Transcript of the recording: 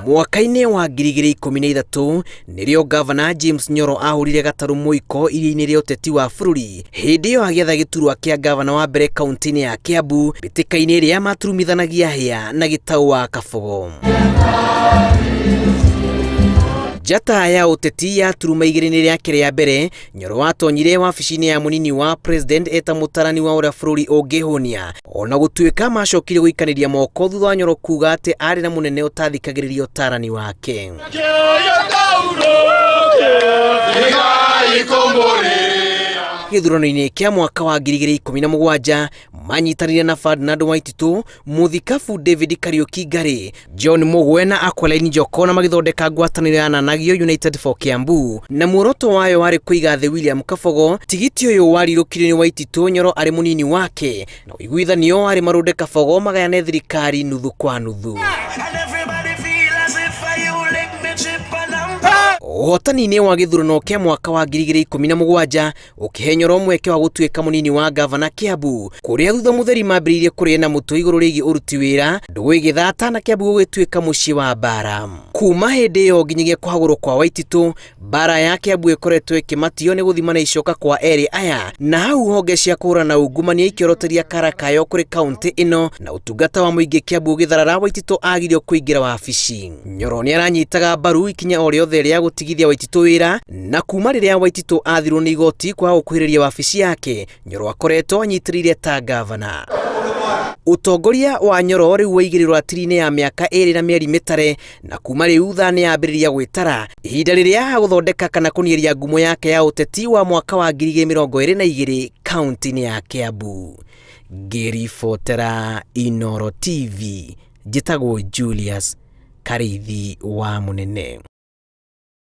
Mwaka-inĩ wa 2013 nĩrĩo Gavana James Nyoro ahũrire gatarũ mũiko iria-inĩ rĩa ũteti wa bũrũri hĩndĩ ĩyo agĩetha gĩturwa kĩa gavana wa mbere kaunti-inĩ ya Kiambu mbĩtĩka-inĩ ĩrĩa maturumithanagia hĩa na gĩtau wa Kabogo. Njata ya ũteti ya turuma igĩrĩ-inĩ rĩake rĩa mbere Nyoro watonyire wabici-inĩ ya mũnini wa president eta mũtarani wa ũrĩa bũrũri ũngĩhũnia ona gũtuĩka macokire gũikanĩria moko thutha wa Nyoro kuga atĩ arĩ na mũnene ũtathikagĩrĩria ũtarani wake. Gĩthurano-inĩ kĩa mwaka wa 2017 manyitanĩire na Ferdinand Waititu, Mũthikabu David Kariuki Ngari, John Mugwe na Aqualine Njoko na magĩthondeka ngwatanĩro ya Nanagio United for Kiambu na muoroto wayo warĩ kũiga thĩ William Kabogo. Tigiti ũyũ warirũkirio nĩ Waititu Nyoro arĩ mũnini wake na ũiguithanio warĩ Marũnde Kabogo magayane thirikari nuthu kwa nuthu. Ũhotani-inĩ wa gĩthurano kĩa mwaka wa 2017 ũkĩhe Nyoro mweke wa gũtuĩka mũnini wa ngavana Kiambu, kũrĩa thutha mũtheri mambĩrĩirie kũrĩa na mũtwe igũrũ rĩgiĩ ũruti wĩra, ndũgũ ĩgĩthata na Kiambu gũgĩtuĩka mũciĩ wa mbara. Kuma hĩndĩ ĩyo nginyagia kũhagũrwo kwa Waititũ, mbara ya Kiambu ĩkoretwo ĩkĩmatio nĩ gũthimana icoka kwa erĩ aya, na hau honge cia kũhũrana na ungumania ikĩoroteria kara kayo kũrĩ kaũntĩ ĩno na ũtungata wa mũingĩ Kiambu ũgĩtharara Waititũ agirio kũingĩra wabici. Nyoro nĩ aranyitaga mbaru ikinya o rĩothe rĩa gũtigithia Waititũ wĩra na kuma rĩrĩa Waititũ athirwo nĩ igoti kwaga gũkuhĩrĩria wabici yake, Nyoro akoretwo anyitĩrĩire ta ngavana. Ũtongoria wa Nyoro rĩu waigĩrĩrwo ratiri-inĩ ya mĩaka ĩrĩ na mĩeri mĩtare na kuma rĩu thaa nĩ yambĩrĩria gwĩtara ihinda rĩrĩa agũthondeka kana kũnieria ngumo yake ya ũteti wa mwaka wa 2022 kaunti-inĩ ya Kiambu. Ngĩribotera Inooro TV, njĩtagwo Julius Karĩithi wa Mũnene.